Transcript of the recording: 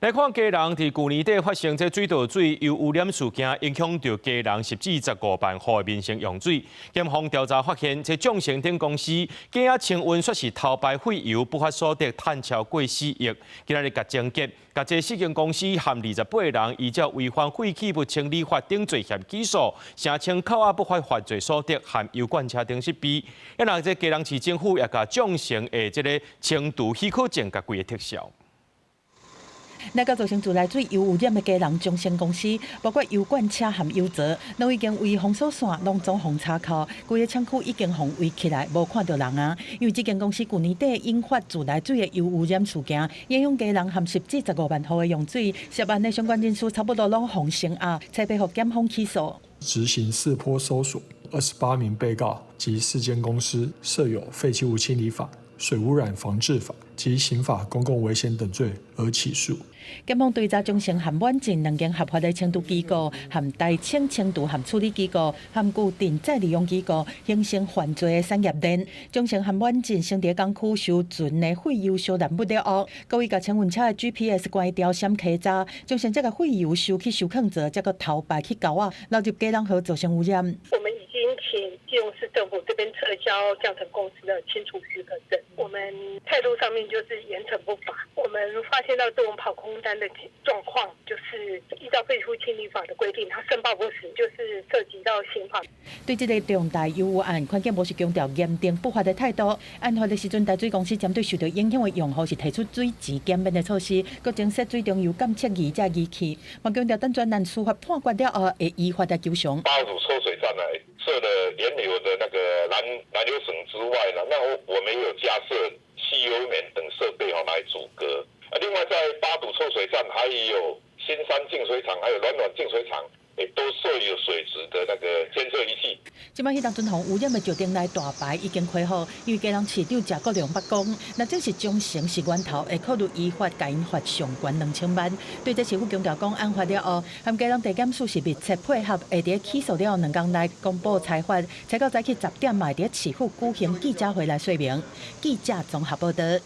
來看基隆佇舊年底發生這水道水油污染事件，影響著基隆10至15萬戶的民生用水。檢方調查發現，這將誠等公司假清運說是偷排廢油，不法所得趁超過4億。今仔日共偵結，共這四間公司和28人依照違反廢棄物清理法等罪嫌起訴，聲稱扣押不法犯罪所得和油罐車等設備。啊，若這基隆市政府也共將誠的這个清除許可證共規个撤銷。那個造成自來水油污染的基隆將誠公司，包括油罐車和油槽，攏已經圍封鎖線攏總予查扣，規个廠區已經予圍起來，無看著人啊。因為這間公司舊年底引發自來水的油污染事件，影響基隆和10至15萬戶的用水，涉案的相關人士差不多攏予聲押，才被予檢方起訴。執行四波搜索，28名被告及四間公司涉有廢棄物清理法、水污染防治法及刑法公共危險等罪而起訴。檢方追查將誠和滿進兩間合法的清除機構，和台清清除和處理機構，和舊電再利用機構，形成犯罪的產業鏈。將誠和滿進先佇港區收存的廢油燒燃物了後，閣會共清運車的 GPS 關掉閃溪渣，將誠這个廢油收去收礦槽，再閣偷排去溝仔，流入基隆河造成污染。我們已經請基隆市政府這邊撤銷將誠公司的清除許可證。我們態度上面就是嚴懲不罰。我們發現到這種跑空單的狀況，就是依照廢物清理法的規定，他申報不實，就是涉及到刑法。對這个重大油污案，環境部是強調嚴懲不罰的態度。案發的時陣，台水公司針對受著影響的用戶是提出水錢減免的措施，閣增設水中油監測儀這儀器，嘛強調等專案司法判決了後，會依法來求償。八堵抽水站呢，設了原有的那個攔流繩之外呢，那我們有加設吸油棉等設備哦來阻隔。啊，另外在八堵抽水站，還有新山淨水廠，還有暖暖淨水廠，也都設有水質的那個監測儀器。這擺彼當陣予污染的石碇內大排已經開好，因為基隆市長謝國樑捌講，若這是將誠是源頭，會考慮依法共𪜶罰上懸2000萬。對這市府強調講，案發了後，和基隆地檢署是密切配合，會佇起訴了後2工內公布裁決，裁到早起10點嘛會佇市府舉行記者會來說明。記者綜合報導。